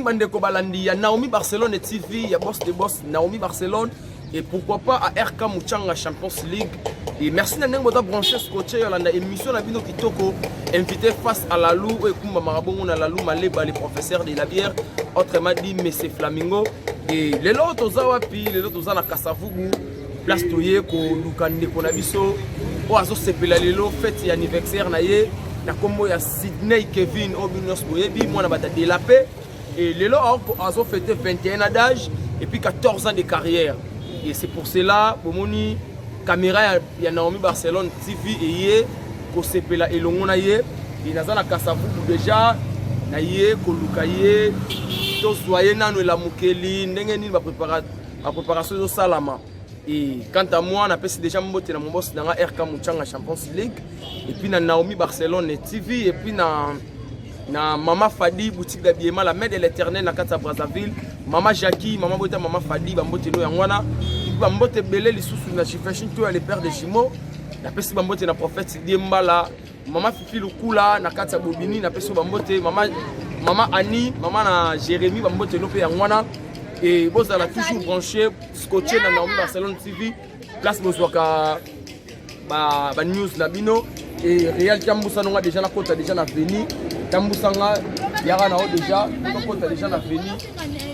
bandeko balandi ya Naomi Barcelone TV, ya boss de boss Naomi Barcelone et pourquoi pas à RK Muchanga Champions League. Et merci na ndenge boza branché scotché yolanda émission na bino kitoko invité face à Lalou oyo ekumba marabongo na Lalou Maleba le professeur de la bière autrement dit Monsieur Flamingo. Et lelo toza wapi? Lelo toza na Kasavubu place toye koluka ndeko na biso oyo azosepela lelo fete ya anniversaire na ye na nkombo ya Sydney Kevin oyo bino nyonso boyebi mwana bata de la paix et lelo azofete 21 ans d'âge et puis 14 ans de carrière et c'est pour cela bomoni caméra ya Naomi Barcelone TV eye kosepela elongo na ye e naza na Kasavubu déjà na ye koluka ye tozwa ye nano elamukeli ndenge nini bapréparation ezosalama. Et quant à moi, napesi déjà mbote na mon boss nanga RK Muchanga Champions League et puis na Naomi Barcelone TV et puis na Mama Fadi boutique d'habillement la main de l'Éternel na kati ya Brazzaville, Mama Jackie, Mama Bota, Mama Fadi bambote no yango wana et puis bambote ebele lisusu na Chifashin to ya le père de jumeaux. Napesi bambote na prophète Diembala, Mama Fifi Lukula na kati ya Bobini, napesi bambote Mama Annie, Mama na Jérémy bambote no pe yango wana. Et bozala toujours branché scotché na Naomi Barcelone TV place bozwaka ba news na bino. Et Real tambusa nonga déjà na kota déjà na veni tambusa nga yaka na o déjà kota déjà na veni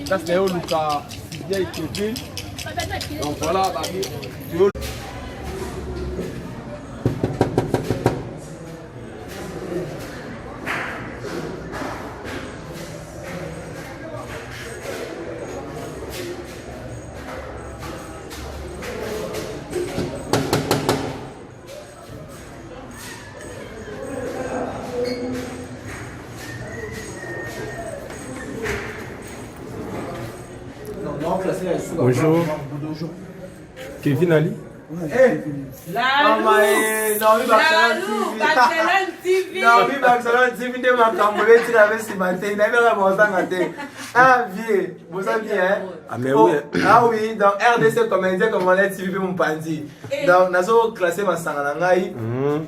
place na yo luka Sydney Kevin. Donc voilà ba Bonjour. Bonjour. Kevin Ali. Naomi Barcelone TV. Naomi Barcelone TV nde makambo ebeti na nsima te nayebaka bozanga te. Ah vieux, boza bien hein? Ah mais oui. Ah oui, donc RDC comédien congolais TV mpe mopanzi. Donc nazo classer masanga na ngai.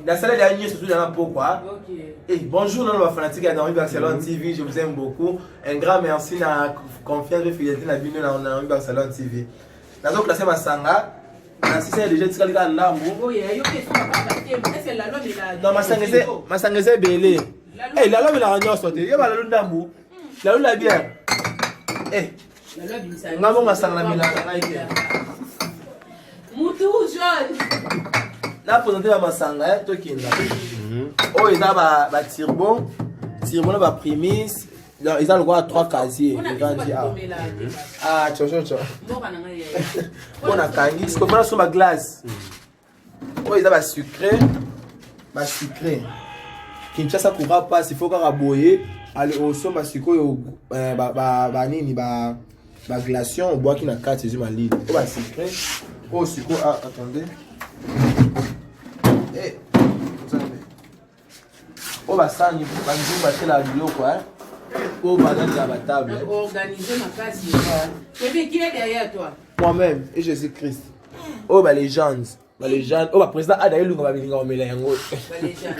Nasala ya nyonso tout na pokwa. Et bonjour nano ba fanatique ya Naomi Barcelone TV, je vous aime beaucoup. Un grand merci na confiance et fidélité na bino na Naomi Barcelone TV. Nazo classer masanga. Na sisa ya déjà tikali kaka ndambo. Non, masanga eza ebele. Eh, lalo amelaka nyonso te. Ye balalo ndambo. Lalo la bière. Eh. Nga bongo masanga na melaka ngai te. Mutu jaune. Na présenter ba masanga tokenda. Oyo eza ba turbo, turbo na ba primis. Donc, ils ont le droit à 3 casiers. Ah, tcho, tcho, tcho. On a kangi. Ce qu'on prend sur ma glace. Oh, ils ont sucré. Ba sucré. Kinshasa courra pas, il faut qu'on raboye. Allez, au sommet, sucré, ba, ba, ba, nini, ba, ba glaçon, on boit qui n'a 4, c'est ma lille. Oh, ba sucré. Oh, sucré, ah, attendez. Eh, oyo basani banzungu batelaka biloko oyo bazalaka batable organisé makasi. Kevin, qui est derrière toi? Moi-même et Jésus-Christ. Oyo ba légende, ba légende oyo ba président Ada Elunga babilinga komela yango. Ba légende.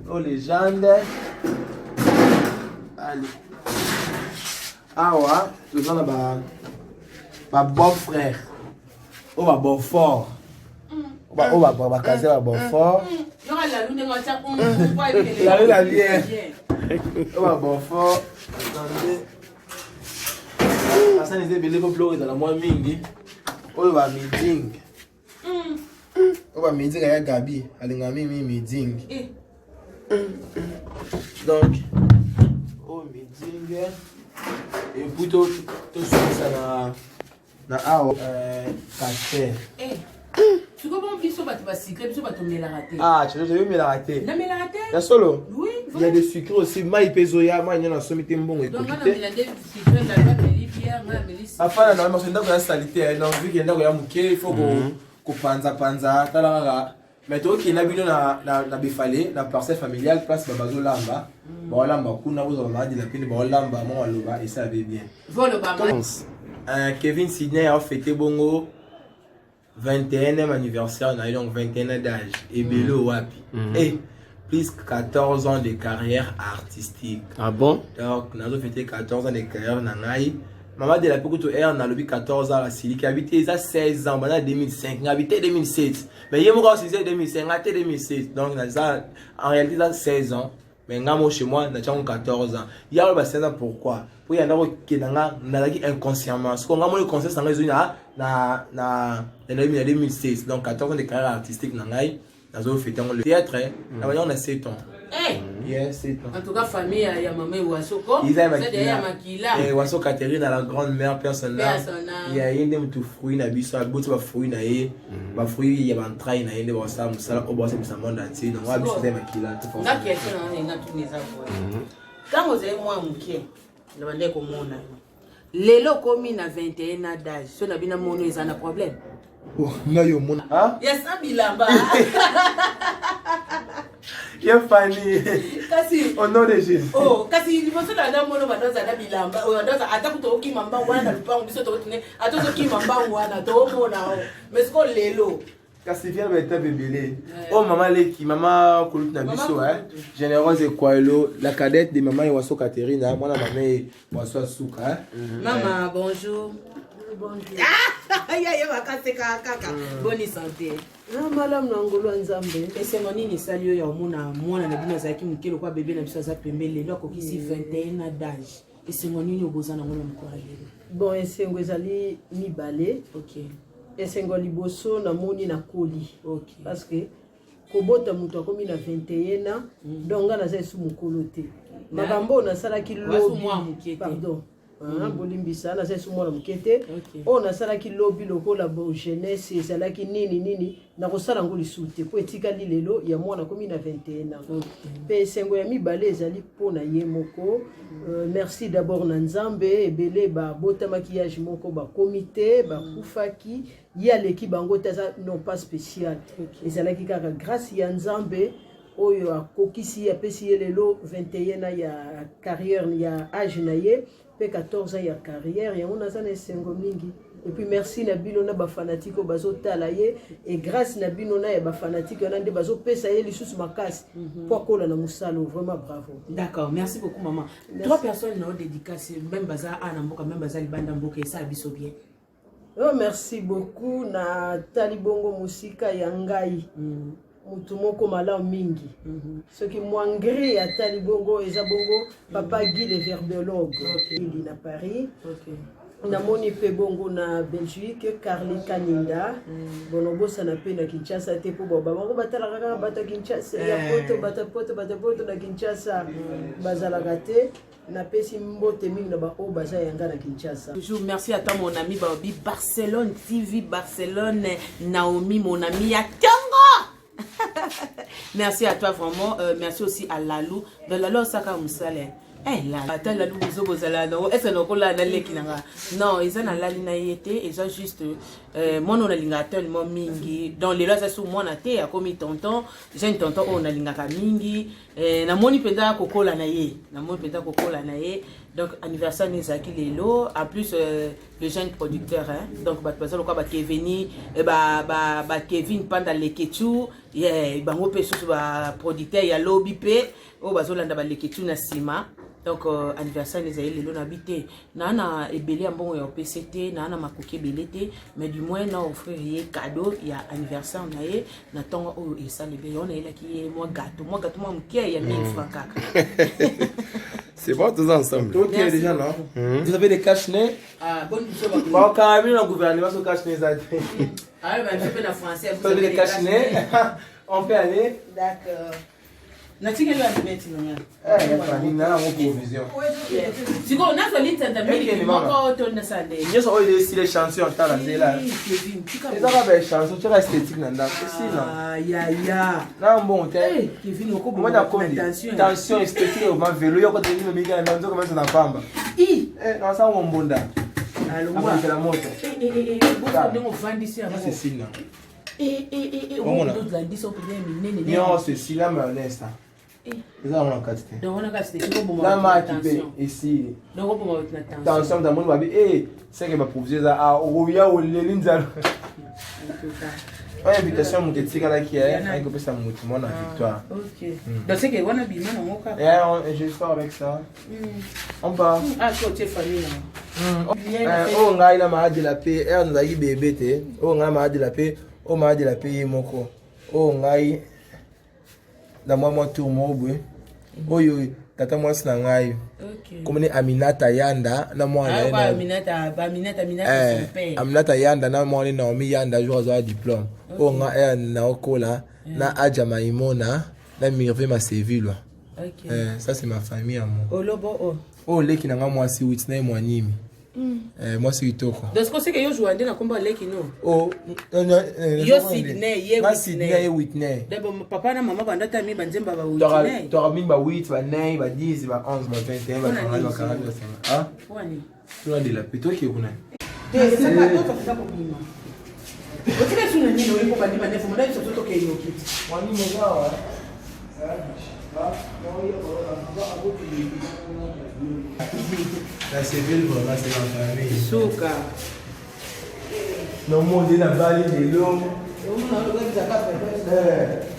Oyo légende. Allez. Awa toza na ba bon frère. Oyo ba bon fort. Oyo ba bakaze ba bon fort. Lalu la bien. Oyo ba bon fort. Attendez. Asani eza ebele po biloko ezala mwa mingi. Oyo ba meeting. Oyo ba meeting ya Gabi, alinga mingi meeting. Donc oyo meeting et puis to tosukisa na awa café. Sikoyo bongo biso bato basucré, biso bato omelaka te. Ah, tu veux omelaka te? Namelaka te. Ya solo? Oui. Il y a des sucrés aussi, mai mpe ezoya, mai nde nasomi te mbongo Donc ekoki nga te. namela nde sucré, lalo ameli bière, nga ameli sucré. Afana na maso ndako ya salité, donc vu que ndako ya moke, il faut kopanzapanza tala kaka. Mais tokokende na bino na Befale, na parcelle familiale, place bazolamba, baolamba kuna, bozwa bamadila pene baolamba mwa maloba esala be bien. Kevin Sydney a fêté bongo 21e anniversaire na ye, donc 21 ans d'âge ebele wapi. Eh, Plus 14 ans de carrière artistique. Ah bon? Donc nazofete 14 ans de carrière na ngai. Mama de la pe kutu air nalobi 14 ans asiliki abi te, eza 16 ans banda 2005, nga abi te 2007, mais ye moko asilisi 2005, nga te 2007. Donc naza en réalité eza 16 ans, mais nga mo chez moi natiango 14 ans. Ya oloba 16 ans, pourquoi? Po yanda kokenda, nga nazalaki inconsciemment. Siko nga moni conscience na ngai ezwi na 2016. Donc 14 ans de carrière artistique na ngai, nazofete yango. Le théâtre na banyango na 7 ans. Eh! Yeah, 7 ans. En tout cas, famille ya mama Ewasoko. Iza ya ya makila. Makila. Eh, Waso Catherine, la grande mère personnelle. Personnelle. Ya ye nde motu fruit na biso, aboti bafruit na ye, bafruit ya baentraille na ye nde basala mosala oyo baosalisa monde entier. Donc wana biso eza ya makila. Nga question na nga tuna eza boye: ntango ozali mwa moke na bande komona yo, lelo okomi na 21 ans d'âge, so na bino mono eza na problème? Ngai omona. Ya sa bilamba. Ye Fani. Kasi Au nom de Jésus. Oh, kasi liboso na nga mono bando aza na bilamba oyo bando aza, ata kuta okima mbangu wana na lupango, biso tokotune, ata ozokima mbangu wana toomona o, mais siko lelo? Kasi vient baétape ebele oyo mama leki, mama kulutu na Mama biso, kulutu. Généreuse Ekwaelo, la cadette de mama Ewaso Catherine, mwana mama Ewaso asuka. Mama, bonjour. Ya ye bakaseka kaka. Boni santé? Ah, malamu na ngolu ya Nzambe. Esengo nini esali oyo ya omona mwana na bino azalaki moke lokwa bebe na biso aza pembe, lelo akokisi 21 ans d'âge? Esengo nini oboza nango na mokolo ya lelo? Bon, esengo ezali mibale. Esengo ya liboso, namoni nakoli, parce que kobota moto akomi na 21 ans, donc nga naza esu mokolo te. Makambo oyo nasalaki Wasu lobi mwa moke te. Pardon. Ah, bolimbisa, naza esu mwana moke te. Oyo nasalaki lobi lokola bo jeunesse ezalaki nini nini, nakosala yango lisusu te, mpo etikali lelo ya mwana akomi na 21 ans. Mpe esengo ya mibale ezali mpo na ye moko. Merci d'abord na Nzambe. Ebele babotamaki âge moko, bakomi te, bakufaki. Ye aleki bango te, aza non pas spécial. Ezalaki kaka grâce ya Nzambe oyo akokisi ye, apesi ye lelo 21 ans ya carrière, ya âge na ye, mpe 14 ans ya carrière. Yango naza na esengo mingi. Et puis merci na bino na bafanatike oyo bazotala ye, et grâce na bino na ya bafanatike wana nde bazopesa ye lisusu makasi mpo akola na mosala. Vraiment bravo. D'accord, merci beaucoup, maman. Trois personnes na dédicace, même baza a na mboka, même baza libanda mboka, esala biso bien. Oh, merci beaucoup. Natali bongo mosika ya ngai, motu moko malamu mingi, soki mwa ngri atali bongo, eza bongo papa Guy le verbologue ili na Paris. Namoni mpe bongo na Belgique Carli Kaninda. Bon, obosana mpe na Kinshasa te, mpo bo bango batalaka kaka bato ya Kinshasa, ya Poto, bato ya Poto, bato ya Poto na Kinshasa bazalaka te. Napesi mbote mingi na baoyo baza yanga na Kinshasa. Toujours merci à toi, mon ami Baobi Barcelone TV Barcelone, Naomi, mon ami à Tongo. Merci à toi vraiment. Merci aussi à Lalou. De Lalou Osaka Musale. Eh la ata Lalou bizo bozala nango, est-ce que nakola na leki nanga? Non, eza na lali na ye te, eza juste mwana oyo nalingaka tellement mingi. Donc lelo aza su mwana te, akomi tonton, jeune tonton oyo nalingaka mingi. Namoni mpenza kokola na ye, namoni mpenza kokola na ye. Donc anniversaire ni ezalaki lelo. En plus le jeune producteur, hein? Donc bato baza lokola bakeveni, bakevin panda leketu, yeah, bango mpe susu baproducteur ya lobi mpe oyo bazolanda baleketu na nsima. Donc anniversaire ni ezali lelo. Nabi te naa na ebele ya mbongo ya opese te, naa na makoki ebele te, mais du moins na offrir ye cadeau ya anniversaire na ye na ntongo oyo esala ebele. Yango nayelaki ye mwa gâteau, mwa gâteau mwa moke ya 1000 francs kaka. C'est bon, tous ensemble. Ok, déjà, non. Vous avez des cache-nez? Ah, bonne biso. Bon, quand même, le gouvernement, ce cache-nez, ça. Ah, bah, biso mpe na français. Vous avez des cache-nez? On peut aller. D'accord, natikeli ba lunettes na nga. Eh, Fani, na yango provision. Sikoyo nazwa litanda miliki Ekende, mama. moko to nasala nde? Nyonso oyo esila, chanson, tala nzela. Kevin, tika. Ezaka baechanson, tiaka esthétique na ndako, esila. Ah, yaya. Na mbongo te. Kevin, omona okoboma kondi tension. Tension esthétique oma velo yo kota nini mingi na nzoka meso na pamba. I Nasango mbunda. Alongwa. Akolikela moto. Bosa ndenge ovandisi yango. Cécile na Omona. Olandisi mpenza ya minene. Nyonso esila, mayonnaise eza yango na kati te. Donc wana kasi te na maki mpe esili. Donc oboma bato na tension. Tension, tamoni babi e seke baprovision eza, okoya oleli nzala. En tout cas. Oyo invitation moto etikalaki ayaki kopesa moto mwana victoire. Ok. Donc c'est que wana bima nango kaka. Yeah, je sors avec ça. On part. Ah, so otie famille nango. Oyo ngai na maa de la paix, ere nazalaki bebe te. Oyo ngai na maa de la paix, oyo maa de la paix ye moko. Oyo ngai na mwa mwa tour moko boye. Oyo tata mwasi na ngai. Komoni Aminata Yanda na mwana na ye. Aminata Yanda na mwana Naomi Yanda jour azwa diplôme. Oyo ngai ere naokola na Adja Maimona na Mirve Masevilwa. Ok. Ça c'est ma famille à moi. Olobo o. Oyo leki na ngai mwasi Whitney Mwanimi. Mwasi kitoko. Donc ce que yo joua nde na kombo leki no. Oh, Yo Sydney, ye Nga Whitney. Sydney ye Whitney. D'abord papa na mama banda ta mi banzemba ba Whitney. Toka mingi ba 8, ba 9, ba 10, ba 11, ba 21, ba 30, ba 40, ba 50. Ah, Wani. tuna de la paix. Toi qui es kuna. Te saka to to kobima. Otika suna nini oyi ko bandi bande fo mona biso to ke yoki. Mwanimi zawa. La Seville, vraiment, c'est ma famille. Suka. Non, mon Dieu, la balle de l'eau.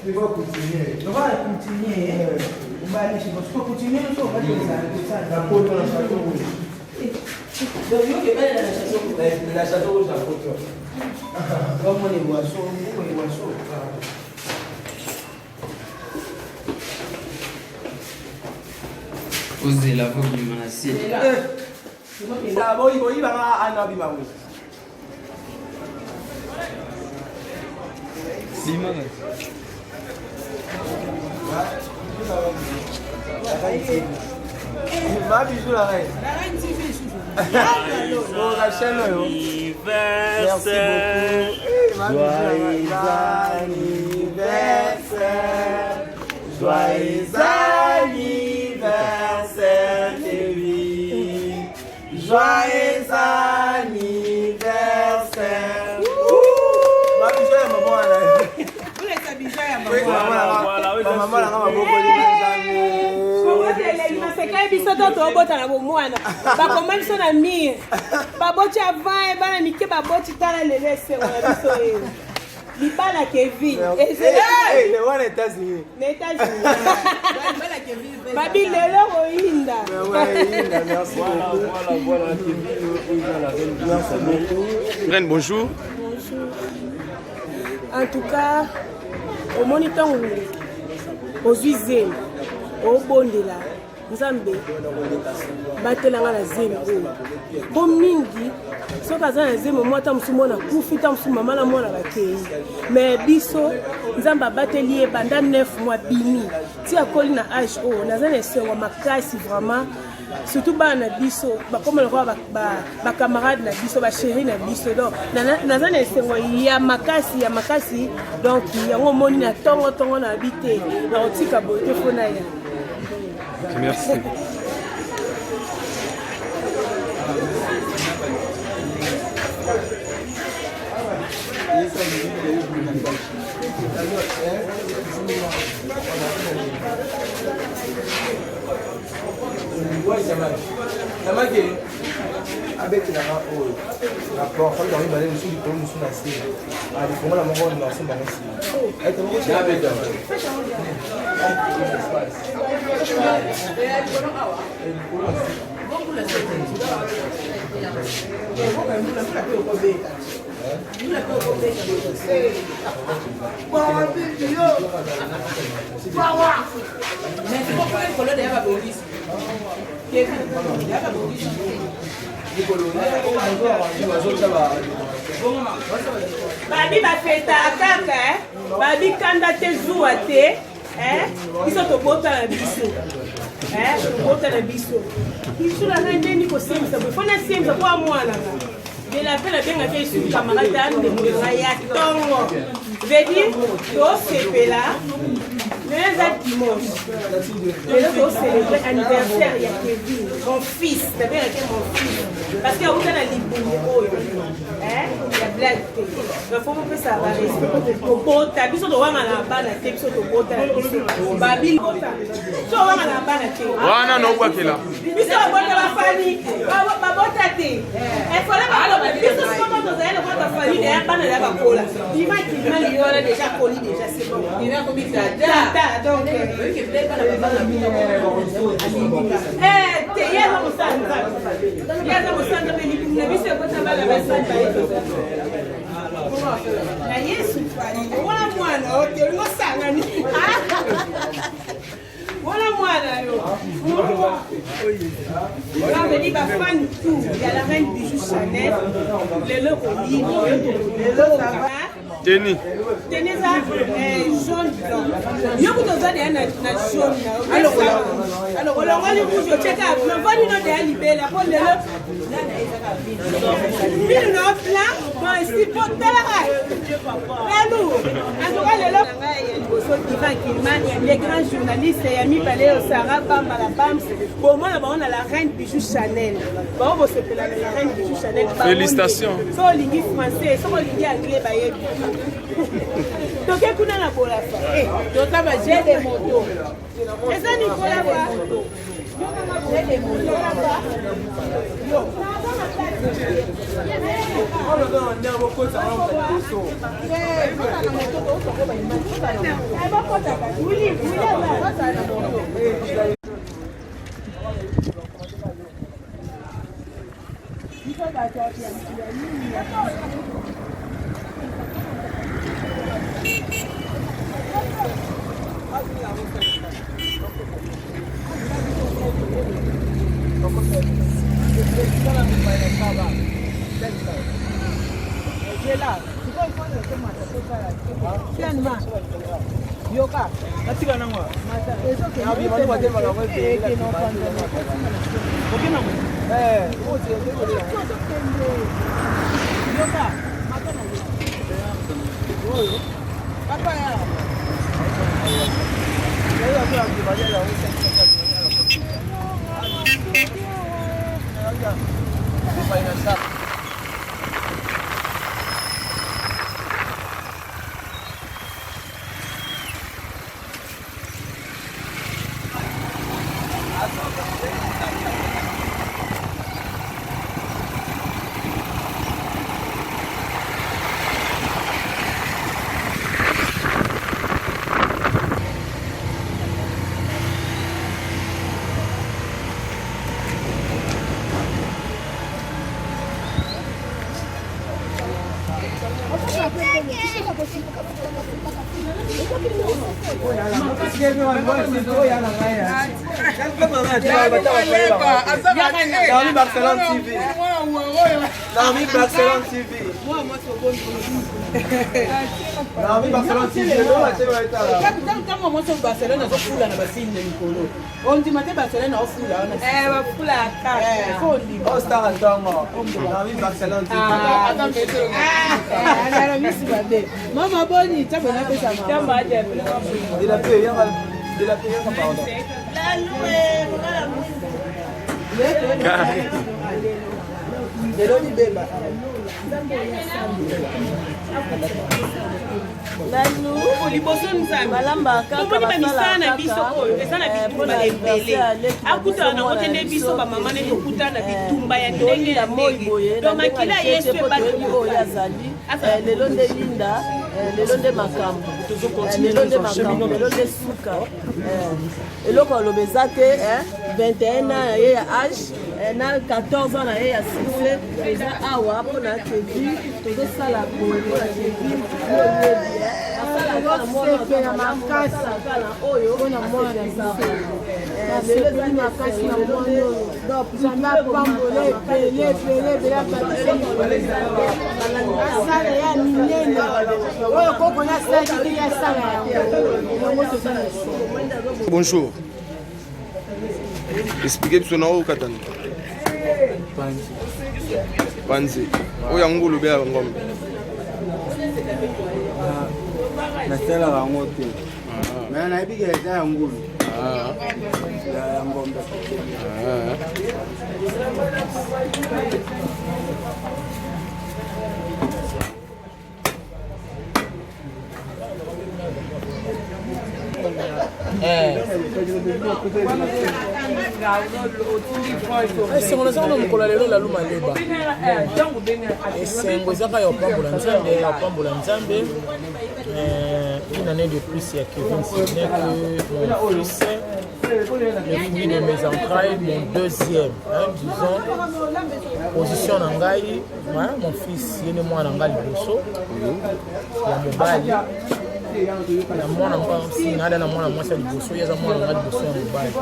Tu vas continuer. On va continuer. On va aller chez vous. Continuer, nous on va aller La peau dans la château rouge. Donc yo ke bana na château. La château rouge, la photo. Comme les boissons, les boissons. Ozela kobima na se. Boyibanga ana bima we. Bima Ma bijou la reine. Oh, la chaîne oyo. Merci beaucoup. Eh, ma bijou la reine. Anniversaire. Joyeux anniversaire, Kevin. Joyeux anniversaire. Ma bijou ya maman wana. Maman nanga maboko maseka biso to tobota na bomwana bakoma biso na mire baboti avant bana mike baboti tala lelo esengo na biso oyo libala Kevin wana États-Unis. Na États-Unis babi lelo koyinda. Merci beaucoup. Voilà, voilà, Kevin, oyo la reine. Merci beaucoup. Reine, bonjour. Bonjour. En tout cas, omoni ntango ozwi zemi, obondela Nzambe batelanga na zemi oyo, mpo mingi soki aza na zemi mwa ta mosusu mwana akufi, ta mosusu mama na mwana bakei, mais biso Nzambe abateli ye banda 9 mois bimi ti akoli na age oyo. Naza na esengo makasi vraiment, surtout bana na biso bakoma lokola bacamarade na biso, bachéri na biso. Donc naza na esengo ya makasi ya makasi. Donc yango omoni na ntongo ntongo na bi te nakotika boye te, fo na ya. Merci. Namaki abetelanga oyo na portable bango mibale, mosusu likolo, mosusu na se. Lifongola moko nasomba yango nsima. Mais c'est pourquoi likolo deya babongisi. Kevin, deya babongisi. Babi bafetaka kaka, babi kanda te, zuwa te. Biso tobota na biso, tobota na biso biso nanga ndeni kosemisa boye, fo nasemisa po amwananga de la pe nabengaki esu camarade ya ndeko nanga ya ntongo, veut dire tosepela. Lelo eza dimanche. Lelo tocelebre anniversaire ya Kevin, mon fils. Nabengaki mon fils. Parce que auta na libumu oyo. Ya blague te. Donc faut mopesa ba respect. Tobota biso towanga na bana te biso tobota na biso. Babi bota. So owanga na bana te. Wana na obwakela. Biso babota bafani babota te. Efale babota biso sikoyo tozali lokola bafani deya bana ya bakola. Bima kima liyo wana deja akoli deja c'est bon. Tata donc. Eh te ye aza mosala nzambe. Ye aza mosala nzambe libumu na biso ekota bana basali baye na Yesu wana mwana ote olingo osangani wana mwana yo baveni bafani tout ya la reine bijou chanel lelo kolimo teni teni eza eh, jaune blanc yo kutu oza deya na jaune na olongoli rouge otyeka blanc vani no deya libela mpo lelo bino na blanc bon esi po talaka lalu en tout cas lelo ngai ya liboso Ivan Kilman les grands journalistes ya mibale oyo Sarah Bamba la Bams bomona bango na la reine Bijou Chanel bango bosepela na la reine Bijou Chanel félicitations soki olingi français soki olingi anglais bayebi toke kuna na bolafa eh, tota ba jet de moto eza nikola ba Yoka. Natika nango. Naomi Barcelone TV. Naomi Barcelone TV. Naomi Barcelone TV. Ntango mwasi oyo Barcelone azofula na bafilme mikolo ondima te Barcelone aofula wana bafulaka fo ondima Oh star ntongo. Naomi Barcelone TV. misi mabe mama boni ntango napesa mama De la paix, yaka de la paix, yaka pardon. Lelo libeba liboso nzambe tomoni bamisala na biso oyo eza na bitumba ebele akutana nango te nde biso bamama nde tokutana na bitumba ya ndenge na ndenge donc makila ya yesu ebaki oyo azali lelo nde linda lelo nde makambo lelo nde makambo lelo nde suka eloko aloba eza te 21 ans ya ye ya age na 14 ans na ye ya succès eza awa mpona Kevin tozosala boye mpona Kevin oyebi asalaka na makasi oyo mpona mwana na biso nasepeli makasi na mwana oyo nzambe apambola ebele ebele ebele abakisi asala ya minene oyo koko nasali te ye asala yango yango toza na esengo Bonjour. Expliquez biso na oyo katani. Panzi. Oyo ya ngulu be ya ngombe. Nasalaka yango te. Mais nayebi ke eza ya ngulu. Ah. Ya ngombe. Ah. Esengo nazango na mokolo ya lelo lalu maleba, esengo ezaka ya kopambola Nzambe, ya kopambola Nzambe. Une année de plus ya Kevin Sidney, que mon fils, le fruit de mes entrailles, mon deuxième, hein, disons position na ngai, hein, mon fils ye nde mwana na ngai liboso ya mobali. Na mwana mwasi nada na mwana mwasi ya liboso, ye aza mwana ngai liboso ya mobali.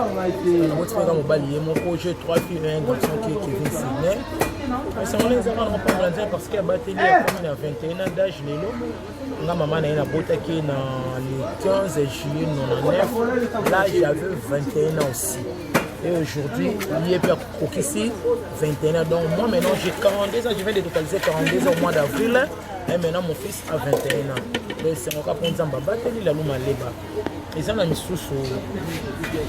Naboti mpe mobali ye moko. J'ai trois filles et un garçon qui est Kevin Sidney. Esango eza kaka kopambola Nzambe parce que abateli, akomi na 21 ans d'âge lelo. Nga mama na ye nabotaki na le 15 juillet 99, là j'avais 21 ans aussi, et aujourd'hui ye mpe akokisi 21 ans. Donc moi maintenant j'ai 42 ans, je viens de totaliser 42 ans au mois d'avril, et maintenant mon fils a 21 ans. Donc esengo kaka mpo Nzambe abateli lalu maleba. Eza na misusu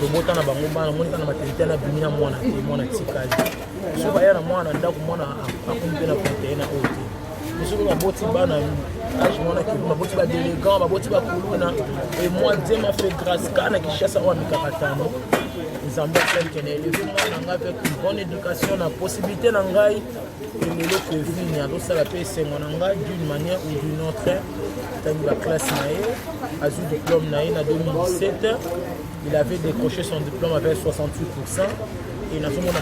tobota na bango bana, monika na maternité na bimi na mwana te, mwana tikali. So baya na mwana na ndako, mwana akomi mpe na 21 oyo te. Misusu baboti bana age mwana kivu, baboti badélégant, baboti bakuluna. Et moi, Dieu m'a fait grâce kaka na Kinshasa oyo mikakatano, Nzambe asalike na élevé mwana ngai avec une bonne éducation na possibilité na ngai. Lelo Kevin azosala mpe esengo na ngai d'une manière ou d'une autre. Atangi baclasse na ye, azwi diplôme na ye na 2017, il avait décroché son diplôme avec 68. Et nazomona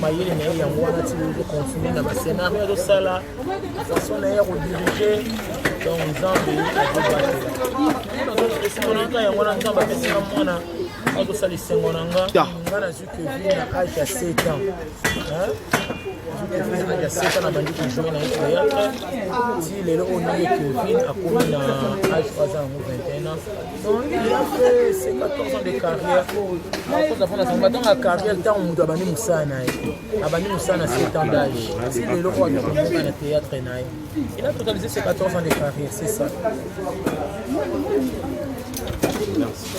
mayele na ye yango wana ti ozocontinue na bascénario, azosala façon na ye ya kodirige. Donc Nzambe azobatela esengo na ngai yango wana. Nzambe apesinga mwana azosala esengo na nga. Nga nazwi Kevin na age ya 7 ans, nazwi Kevin na age ya 7 ans, nabandi kojoue na ye théâtre ti lelo oyo ndenge Kevin akomi na age oyo aza yango, 21 ans. Donc il a fait ses 14 ans de carrière. Akoza mpona sango batanga carrière ntango moto abandi mosala na ye, abandi mosala na 7 ans d'âge ti lelo oyo akomoka na théâtre na ye. Il a totalisé ses 14 ans de carrière, c'est ça. Merci.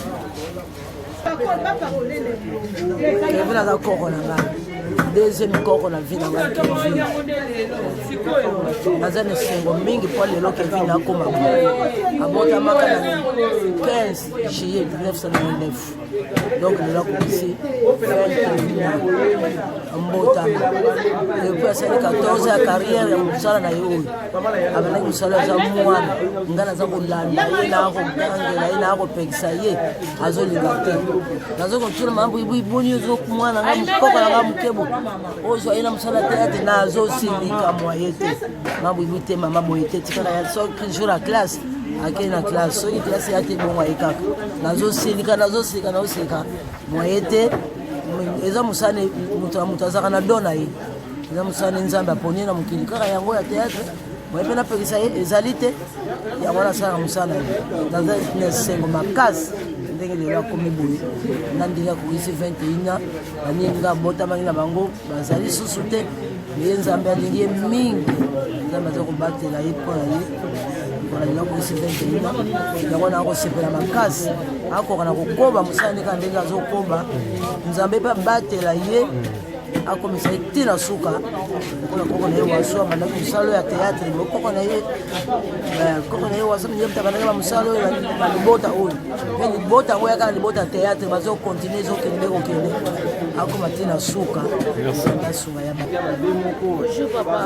Kevin aza koko na ngai, deuxième koko na vie na ngai. Kevin naza na esengo mingi mpo lelo Kevin akoma boye. Abotamaka na 15 juillet 1999, donc lelo akokisi mbotama. Et puis asali 14 ya carrière ya mosala na ye oyo abandaki mosala. Aza mwana ngai, naza kolanda ye, nakogangela ye, nakopekisa ye, azolinga te. Nazokotuna mambo boni mwana nga mokoko na nga mokebo ozwa ye na mosala te ate nazosilika mwaye te. Mambo ibu te, mama boye te, tikaka ya soki jour ya classe akei na classe, soki classe ya te bongo aye kaka. Nazosilika, nazosilika, nazosilika mwaye te. Eza mosala, moto na moto azalaka na don na ye. Eza mosala Nzambe aponi na mokili kaka yango ya théâtre. Moye mpe napekisa ye ezali te, yango wana asalaka mosala na ye. Naza na esengo makasi ndenge lelo akomi boye na ndenge akokisi 21 ans. Baninga abotamaki na bango bazali susu te, ye Nzambe alingi ye mingi. Nzambe aza kobatela ye mpo na ye mpona lelo akokisi 21 ans. Yango wana akosepela makasi, akoka na kokoba mosala ndenge ndenge azokoba. Nzambe mpe abatela ye, akomisa ye ntina suka lokola koko na ye waso abandaki mosala oyo ya théâtre. Bo koko na ye, koko na ye waso ye moto abandaki bamosala oyo na libota oyo, mpe libota yango yaka na libota ya théâtre, bazokontinue, ezokende kokende, akoma ntina suka, asunga ya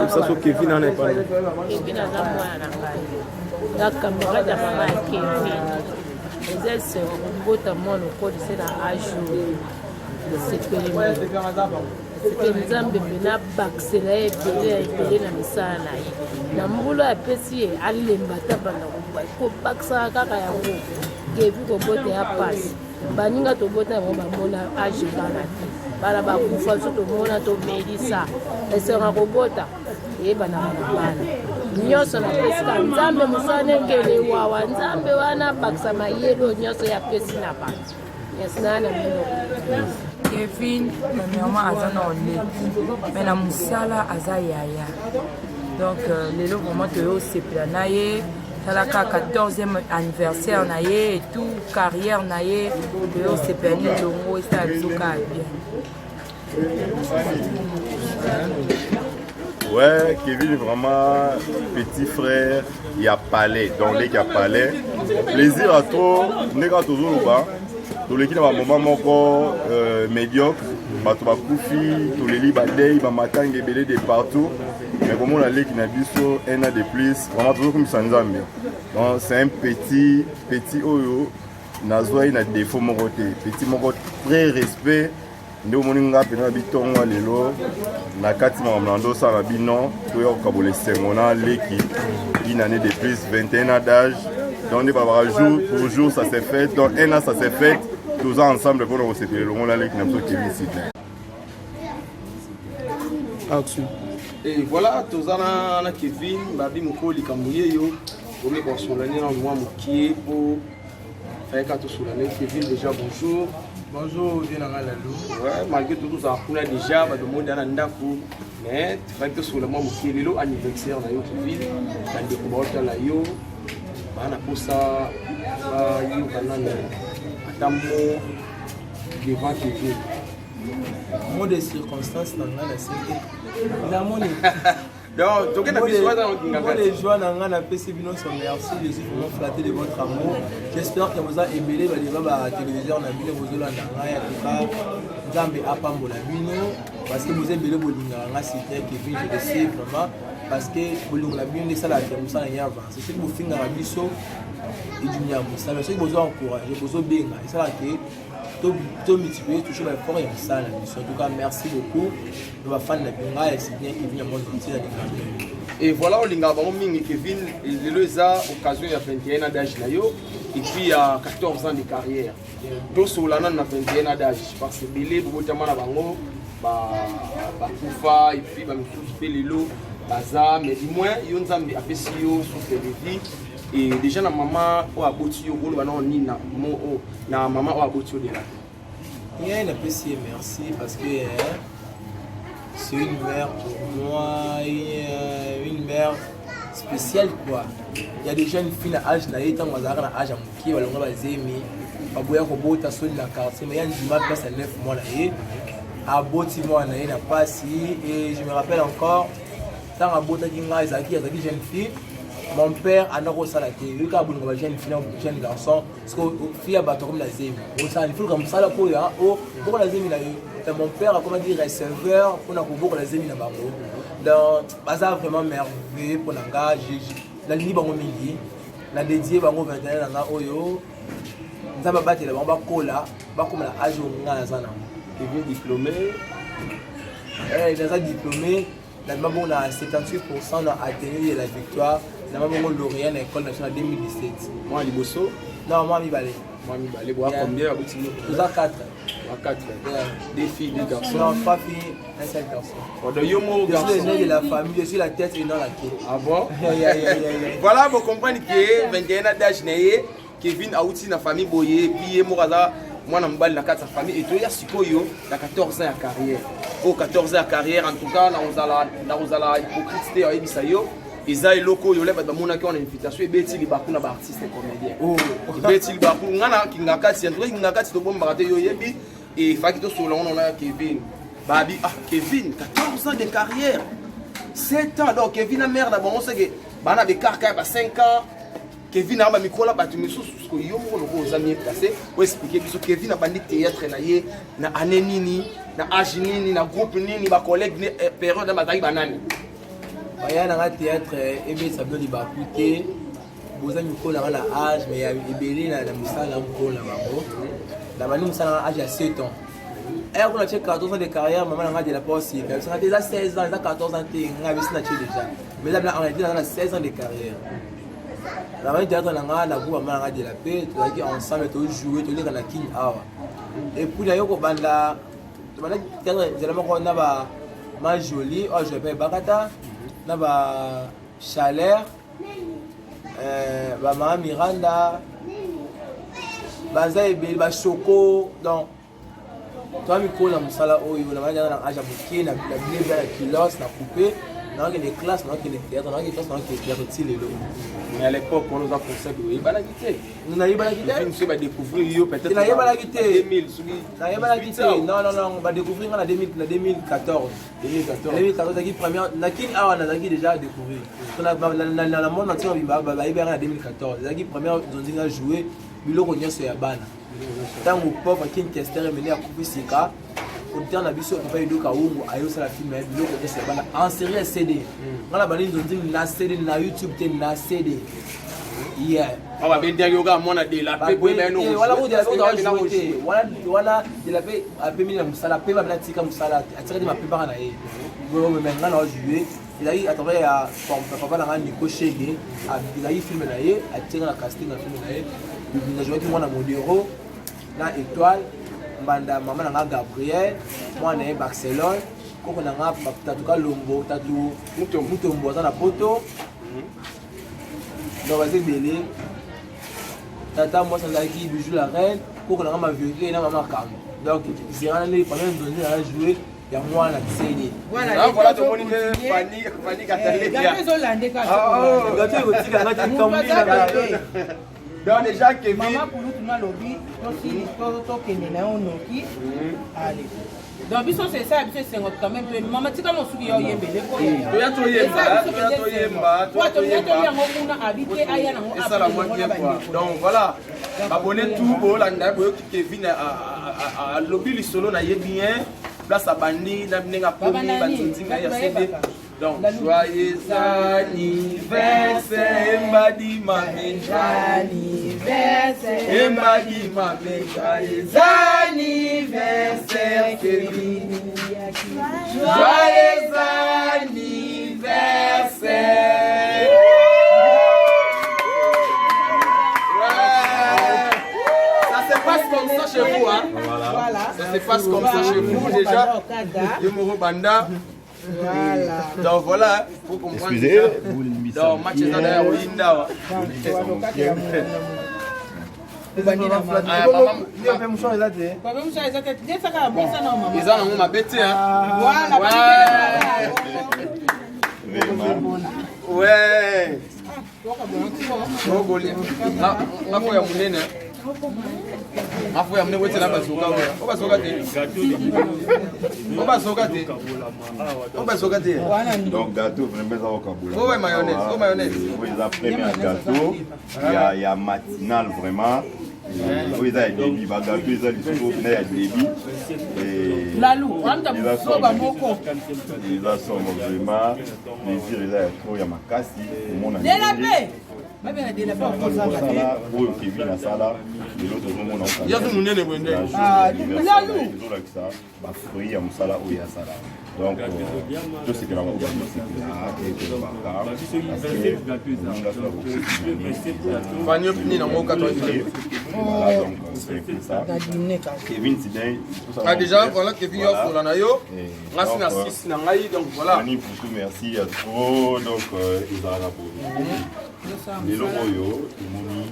Saso Kevin ana epai. Kevin aza mwana na ngai, nga camarade ya mama ya Kevin. Eza esengo kobota mwana okolise na age oyo. Esepeli mingi. Nzambe mpena abakisela ye ebele ya ebele na misala na ye na mbula apesi ye, alemba ta banda kobakisaka kaka yango. Kevi kobota ya pasi, baninga tobota yango bamona age bana te, bana bakufa so tomona tomelisa. Esenga kobota eyebanaka na bana nyonso. Napesika Nzambe mosala ekele wawa. Nzambe wana abakisa mayele oyo nyonso ya apesi na bato. Merci na na bino. Kevin premièrement aza na oleki, mais na mosala aza yaya. Donc lelo vraiment toyo osepela na ye. Tala kaka 14e anniversaire na ye et tout carrière na ye toyosepela nini longo esala biso kaka bien. Ouais, Kevin vraiment petit frère, il y a palais, dans les a palais. Plaisir à toi, ndeka tozoloba. Toleki na ba moment moko euh, médiocre, bato bakufi, toleli ba deuil, ba matanga ebele de partout. Mais komona leki na biso un an de plus, vraiment tozokumisa Nzambe. Donc c'est un petit petit oyo nazwa ye na défaut moko te, petit moko très respect nde omoni nga mpena na bitongo ya lelo na kati makambo na ndosala na bino toya kokabola esengo na leki une année de plus 21 ans d'âge donc nde balobaka jour pour jour ça s'est fait donc un an ça s'est fait toza ensemble mpona kosepela elongo na leki na biso Kevin Sidney. Action. Et voilà, toza na, na Kevin, babi moko likambo yeyo, omi kosolani na mwa mokie po fayeka tosolani. Kevin déjà bonjour. Bonjour, vieux nanga Lalou. Ouais, malgré tout tozala kuna déjà bato moni na ndako mais fayaki tosola mwa mokie lelo anniversaire na yo Kevin, bandeko baotala yo baa na mposa bayoka nano ata mo devant Kevin. Mot de circonstance na ngai naseki namoni Donc, tokenda biso wana okinga Mot de joie na ngai napesi bino so merci je suis vraiment flatté de votre amour j'espère que boza ebele badeva ba téléviseur na bino bozolanda ngai en tout cas nzambe apambola bino parce que boza ebele bolingaka ngai c'était Kevin je le sais vraiment parce que bolingo na bino nde esalaka mosala ngai avance soki bofingaka biso edimi ya mosala soki bozo encourage bozobenga esalaka ke to multiplier toujours ba effort ya mosala na biso en tout cas merci beaucoup na bafani na bino ngai ya Sydney Kevin ya monde entier nalingaka bino Et voilà, olingaka bango mingi Kevin, lelo eza occasion ya 21 ans d'âge na yo et puis ya 14 ans de carrière. Tosola nanu na 21 ans d'âge parce que ebele bobotama na bango bakufa et puis bamisusu mpe lelo baza mais du moins yo Nzambe apesi yo souffle de vie et déjà na mama oyo aboti yo koloba nao nini na mo oyo na mama oyo aboti yo dela ngai napesi ye merci parce que eh, c'est une mère pour moi une, une mère spéciale quoi il y a des jeunes filles na âge na ye ntango azalaka na âge ya mokie balonga bazemi baboya kobota soni na quartier mais ya ndima place ya 9 mois na ye aboti mwana na ye na pasi et je me rappelle encore ntango abotaki ngai ezalaki azalaki jeune fille mon père anda kosala te yoki kaka bolingo ba jeune fille jeune garçon parce que fille ya bato akomi na zemi osala lifuluka mosala mpo ya obokola zemi na yo mon père akomaki receveur mpona kobokola zemi na bango donc baza vraiment merveilleux mpo na nga nalingi bango mingi na dédie bango 21 na nga oyo nzambe abatela bango bakola bakoma na age oyo nga naza nango Kevin diplômé eh, naza diplômé nabima bongo na 78 na athénée de la victoire nabima bongo lauréat na école nationale 2017 mwa liboso non mwa mibale mwa mibale boa combien abuti toza 4 boa 4 deux filles deux garçons non trois filles un seul garçon oh, donc yo moko garçon je suis l'aîné de la famille je suis la tête et non la queue ah bon yeah, yeah, yeah, yeah. voilà vous comprenez que 21 ans d'âge na ye Kevin auti na famille boye puis ye moko aza mwana mobali na kati ya famille etoya sikoyo na 14 ans ya carrière oyo 14 ans ya carrière en tout cas nakozala nakozala hypocrite te ayebisa yo eza eloko oyo le bato bamonaki wana invitation ebeti libaku na baartiste comédien oh. ebeti libaku nga na kingakati en tout cas kingakati tobombaka te yo oyebi efaki tosolola ngo na Kevin babi ah Kevin 14 ans de carrière 7 ans donc Kevin na mère na bango seke bana bekarka ya ba 5 ans Kevin aba mikola bato misusu siko yo moko lokola oza mieux placé o expliquer biso Kevin abandi théâtre na ye na année nini na âge nini na groupe nini ba collègue ne eh, période na bazalaki banani baya na nga théâtre ebetisa bino libaku te boza mikolo na nga na âge mais ya ebele na mosala na mokolo na bango na bandi mosala na âge ya 7 ans aya kuna tie 14 ans de carrière mama na nga de la poste ebisanga te eza 16 ans eza 14 ans te nga bisi na tie déjà mais eza en réalité naza na 16 ans de carrière nabandi théâtre na nga na groupe mama na nga de la paix tozalaki ensemble tojoue toleka na kin awa et puis nayo kobanda tobandaki théâtre nzela moko na ba ma jolie oyo ajoue mpe ebakata na ba chaleur euh, ba mama miranda baza ebele bashoko donc toa mikolo na mosala oyo na bandi na age ya moke na bilebe na kilos na coupe Nakokende classe, nakokende théâtre, nakokende classe, nakokende théâtre ti lelo. Mais à l'époque, on nous a conseillé oyebanaki te. Nayebanaki te. Soki badécouvrir yo peut-être. Nayebanaki te. 2000 soki. Nayebanaki te. Non non non, badécouvrir nga na 2014. 2014. 2014 ezalaki première na Kin awa nazalaki déjà découvrir. Na monde entier mobimba bayebaki na 2014. Ezalaki première nzonzi nga jouer biloko nyonso ya bana. Ntango pauvre King Kester Emene akufi sika, producteur na biso papa Edo Kawungu aye osala film ya biloko nyonso ya bana en série ya CD. Nga na bandi nzonzi na CD na YouTube te na CD. Yeah. Awa babendaki yo kaka mwana de la paix boyeba ye no wana kutu de la paix oza te wana de la paix apemi na mosala pe babina atika mosala atika te mapepaka na ye mais nga na ojoue ezalaki à travers ya papa na nga Nico Shege ezalaki film na ye atika na casting na film na ye najouaki mwana Modero na Étoile mbanda mama na nga Gabriel mwana na ye Barcelone koko na nga tatu Kalombo tatu Mutombo aza na poto donc baza ebele tata mwasi azalaki bijou la reine koko na nga mavérité na mama kambo donc zerana nde première nzonzi na joue ya mwana cd voilà tomoni nde Fanny Fanny Kataleka gato ekotika nga te kambina donc déjà Kevin mama kulutu nalobi tosili tokende na yo noki ale donc biso c'est ça biso esengo quand même mpe mama tika mosuki ya oyembele toya toyemba toya toyemba toya toyemba yango kuna abi te aya nango esala mwa bien quoi donc voilà babone tout bolanda boyoki Kevin alobi lisolo na ye bien place abandi na ndenge akomi banzonzi ngai ya CD donc joyeux anniversaire Mbadi Mame anniversaire Mbadi Mame joyeux anniversaire Kevin joyeux anniversaire. Ouais. Ça se passe comme ça chez vous, hein? Voilà. Ça se passe comme ça chez vous déjà. Yemoro Banda. Voilà. Donc voilà, faut comprendre. Excusez, Donc match eza d'ailleurs oyinda. Eza nango mabe te hein. Ouais. Ngafo ya monene. Ngafo ya monene wetela bazoka oyo. O bazoka te. O bazoka te. O bazoka te. Donc gâteau vraiment eza kokabola. Oh ouais mayonnaise, oh mayonnaise. Oyo eza premier gâteau ya ya matinal vraiment. Oyo eza ya débit, ba gâteau eza lisusu na ya débit. Lalu, wanda buzoba moko. Eza somo vraiment, plaisir eza ya trop ya makasi komona. Dela pe. Babena dela pe okozanga te. Oyo Kevin asala lelo tozomona Ya zo monene boye nde. Lalu. Ezolakisa ba fruits ya mosala oyo asala. Donc tosepela ngo bandosepela etolobaka Fanny nini nango kata Voilà, donc c'est un peu ça. Kevin Sidney. Ah déjà voilà Kevin yo afola na yo. Ngasi na sisi na ngai donc voilà. Fanny Poutou merci à trop donc ezalaka boye. Lelo oyo tomoni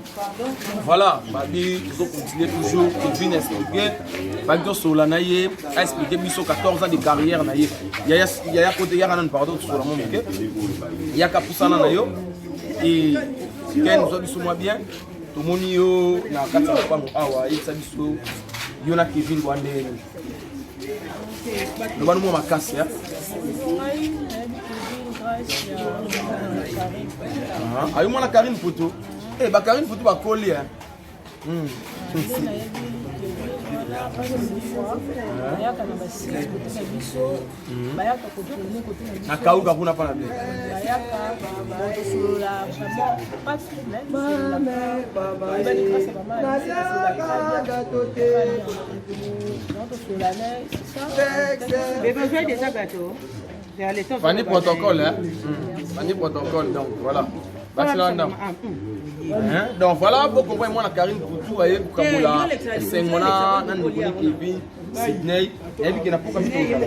Voilà, babi tozo continuer toujours Kevin expliquer babi tosolola na ye aexpliquer biso 14 ans de carrière na ye yaya yaya kote yaka nanu pardon tosolola mwa moke yaka pusana na yo e ken ozwa biso mwa bien tomoni yo na kati ya lopango awa yebisa biso yo na Kevin bwa ndenge nini loba no mwa makasi ya ayo mwana Karine Poto eh ba Karine Poto bakoli hein. Bayaka na basite kote na biso, bayaka kotourne kote na biso, nakauka kuna mpana bien bayaka tosolola vraiment pas de problème. Oyebani grâce à mama tosolola na c'est ça. Bébé, ozwa déjà gâteau. Fanny protocole hein. Fanny protocole donc voilà batila ndambo. Hein? Donc voilà, vous comprenez moi la Karine Poutou aye kokabola esengo na na ndeko ni Kevin Sydney nayebi ke na poka biso tozala.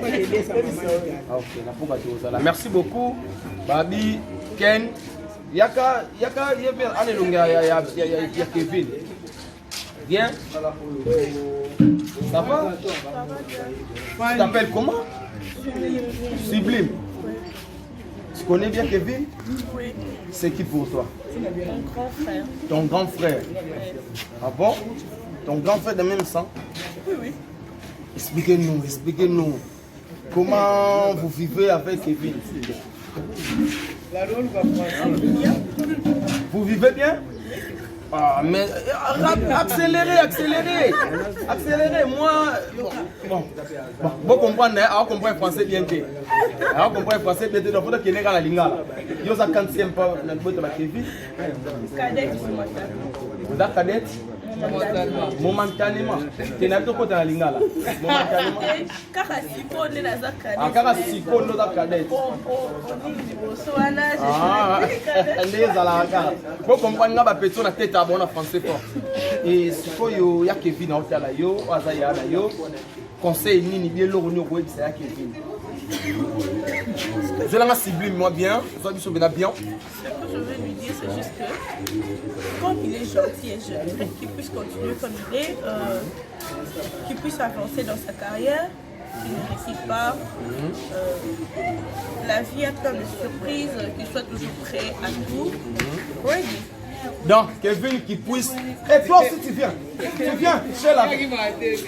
Ah, ok, na poka tozala. Merci beaucoup Babi Ken yaka yaka ye mpe ana elongi ya, ya, ya, ya, ya, ya Kevin. Bien. Ça va? Tu t'appelles comment? Sublime. Tu connais bien Kevin? Oui. C'est qui pour toi? Mon grand frère. Ton grand frère? Ah bon? Ton grand frère de même sang? Oui, oui. Expliquez-nous, expliquez-nous. Comment vous vivez avec Kevin? Vous vivez bien? Ah, mais accélérez, accélérez, accélérez. Moi, bon, bon, bon, bon comprendre, hein, on comprend français bien te. Ah, on comprend français bien te. Donc, faut qu'il y ait la lingala. Yo za 40e pas na bote ba Kevin. Cadette. Oza cadette? Momentanément. Te na to kota na lingala. Momentanément. Kaka sikoyo nde naza cadette. Ah, kaka sikoyo nde oza cadette. Liboso wana Ah, nde ezalaka kaka bo comprendre nga bapeto na tete ya bona français fort e sikoyo ya Kevin aotala yo oyo aza ya na yo conseil nini bi eloko nini okoyebisa ya Kevin zwelanga sublime moi bien zwa biso mpena bien. Ce que je veux lui dire, c'est juste que comme il est gentil et jeune, qu'il puisse continuer comme il est, qu'il puisse avancer dans sa carrière, qu'il ne récite pas. La vie a plein de surprises, qu'il soit toujours prêt à tout. Ready. Donc, Kevin qui puisse. Et toi aussi, tu viens. Tu viens, Sheila.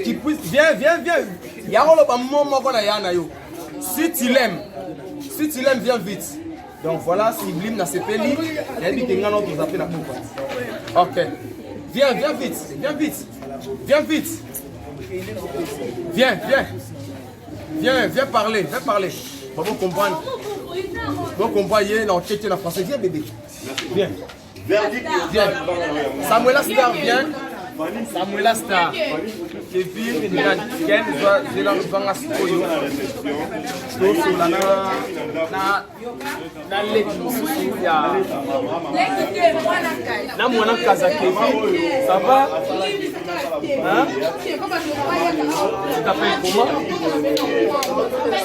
Qui puisse. Viens, viens, viens. Yarolo, ba momo kona yana yo. Si tu l'aimes, si tu l'aimes, viens vite. Donc voilà, sublime na sepeli. Nayebi ke nga na toza pe na pokwa. Ok. Viens, viens vite, viens vite. Viens vite. Viens, viens. Viens, viens parler, viens parler. Bon, bon comprendre. Bon comprendre, ye na otete na français. Viens bébé. Viens. Viens. Samuela Star, viens. Samuela Star. Kevin, Ken, zela vanga sikoyo. Tosola na na na leki mosusu ya na mwana kaza Kevin. Ça va? Hein? Tu t'appelles comment?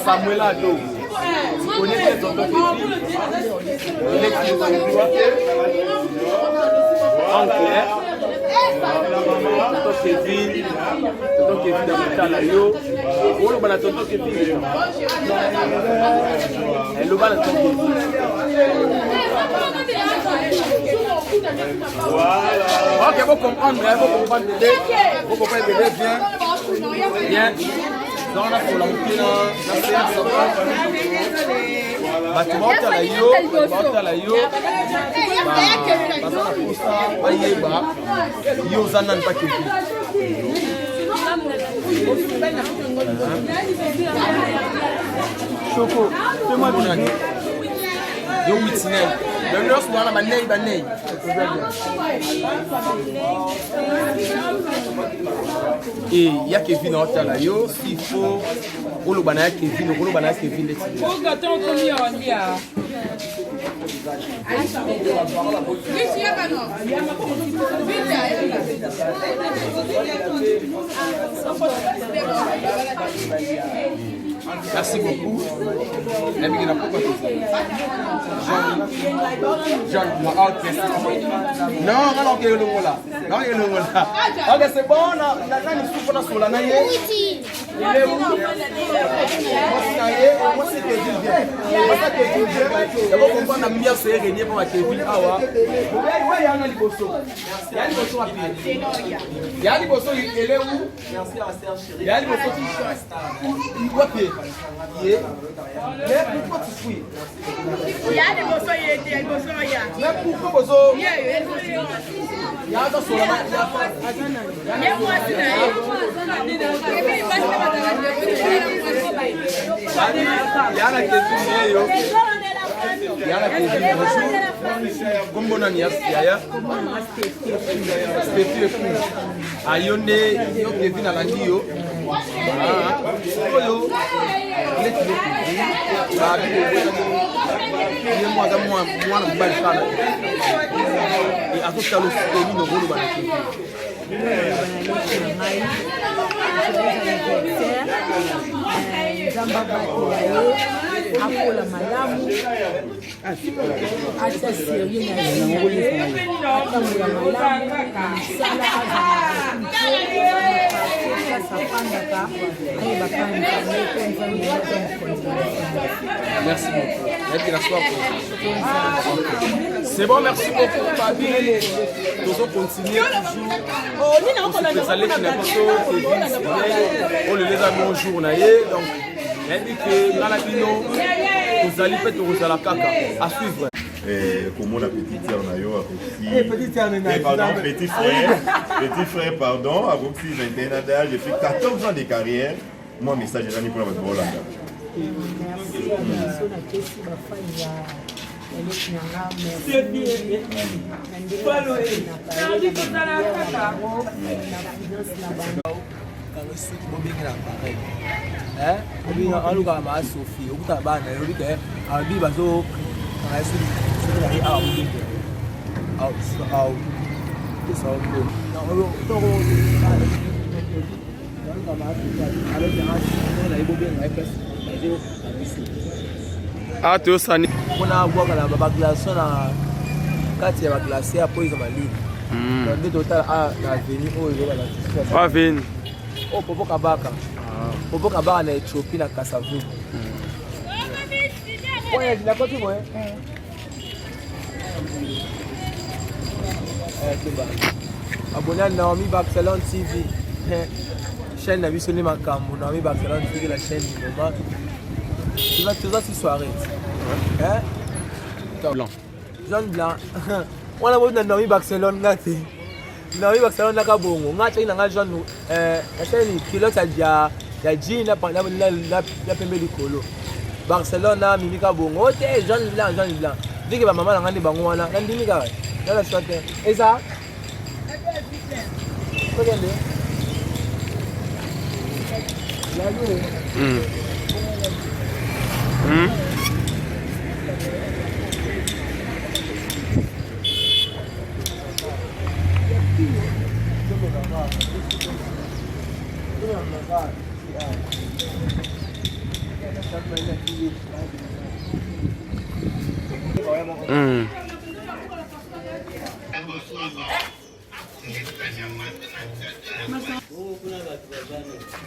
Samuela Ado. Tu connais bien tonton Kevin? Leki En clair, tonton Kevin, tonton Kevin akotala yo, oloba na tonton Kevin, eloba na tonton Kevin. Ok, vous comprendre, hein, vous comprendre bébé, vous comprendre bébé, viens, viens. Dans la fola moke na na séance bato baotala yo, bato baotala yo, baza na posa bayeba yo oza nani pa Kevin. Choco, fais-moi Monani. Yo witinel. Le nyonso wana banei banei. E ya Kevin aotala yo, s'il faut oloba na ya Kevin, okoloba na ya Kevin ndeti. Merci beaucoup. Nayebi na pokwa tozali. Jean, Jean, ok. Non, nga naoke elongola. Naoke elongola. Ok, c'est bon. Na na nani supu na sola na ye. Il est où? Mwasi na ye, mwasi Kevin vient. Mwasi Kevin vient. Yako comprendre ambiance e régner pour Kevin awa. Ouais, ya na liboso. Ya liboso wapi? Ya liboso il est où? Ya liboso wapi? Ye. Mais pourquoi tu fuis? Ya liboso ye te, ya liboso ya. Mais pourquoi bozo? Ya aza sola na Ye mwasi na ye. Ya na Kevin ye yo. Ya na Kevin bonjour. Kombo nani ya yaya? Stephie Ekou. Ayo nde yo Kevin alandi yo. Ah, sikoyo leti leki babi ye mwa aza mwana mobali kala e azotala ositeli nokoloba na Kevin. Nzambe abatela ye akola malamu atia serie na vie na ye atambola malamu na misala azala afandaka ayebaka nzambe mpe nzambe aza mokonzi na Merci beaucoup. Nayebi na soir. C'est bon, merci beaucoup Babi. Tozo continuer toujours. Kosepesa leki na biso Kevin Sidney. Oyo lelo eza bon jour na ye. Donc nayebi ke nga na bino tozali mpe tokozala kaka à suivre. Eh, komona petit frère na yo akoki Eh, petit frère na Eh, pardon, petit frère petit frère pardon akoki 21 ans d'âge et puis 14 ans de carrière mwa message ezani mpona bato baolanda Merci biso napesi bafani ya eleki na nga merci na ndenge na bango na finance na bango kanga soki bobengela appareil alukaka maa sophie okutana bana na yo ke alobi bazo kanga soki soki na ye awa bobengela pesa Ah, toyosani mpona abwaka na baglaçon na kati ya baglacière mpo eza malili hmm. nde totala a ah, na aveni oyo ezoba aveni oyo oh, popo kabaka ah. popo kabaka na ethiopie na kasavubu hmm. nakoti boye eh, abonne à Naomi Barcelone TV chaîne na biso nde makambo Naomi Barcelone TV la chaîne du moment toza si soirée blanc jaune blanc wana boti na Naomi Barcelone nga te Naomi Barcelone naka bongo nga atyaki na nga jaune nasali culotte ya ya jean na pembe likolo Barcelone na mimi ka bongo oh, te jaune blanc jaune blanc vike bamama na nga nde bango wana nandimi kaka nana swa te eza tokende Mm. Mm. Mm.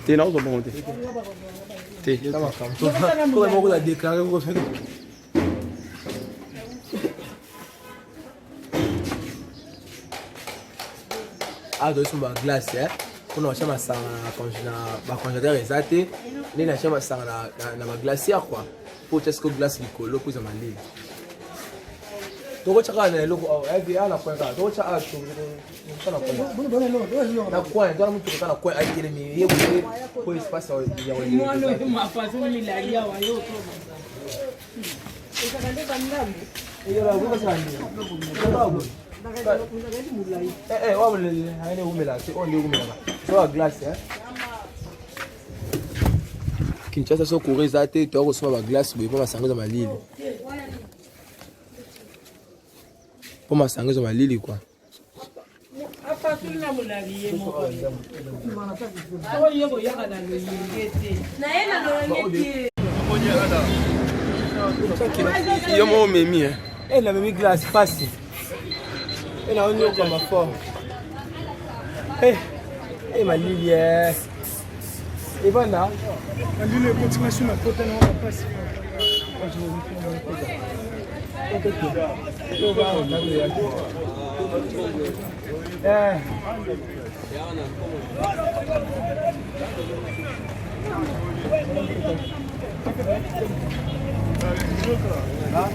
Te nakozwa bongo te te moko na déclaré awa tozosomba baglace eh? mpona batya masanga na bacongélateur eza te nde natya masanga na baglacière kua mpo otya siko glace likolo mpo eza malili tokotya kaka na eloko awa eh, na coin kaka tokotya awa na coin twana motuka kaka na coin atelemi ye boye mpo espace ya kinshasa so courant eza te toya kosomba baglace boye mpo masanga eza malili mpo masanga eza malili kua apasoli na molali ye moko oyo koyaka na loyenge te naye na loyenge te yo moko omemi e eh, namemi glace pasi e eh, naonyokama fort e eh, malili evanda malili ekotinga su na kota na wana pasi Eh. Ah,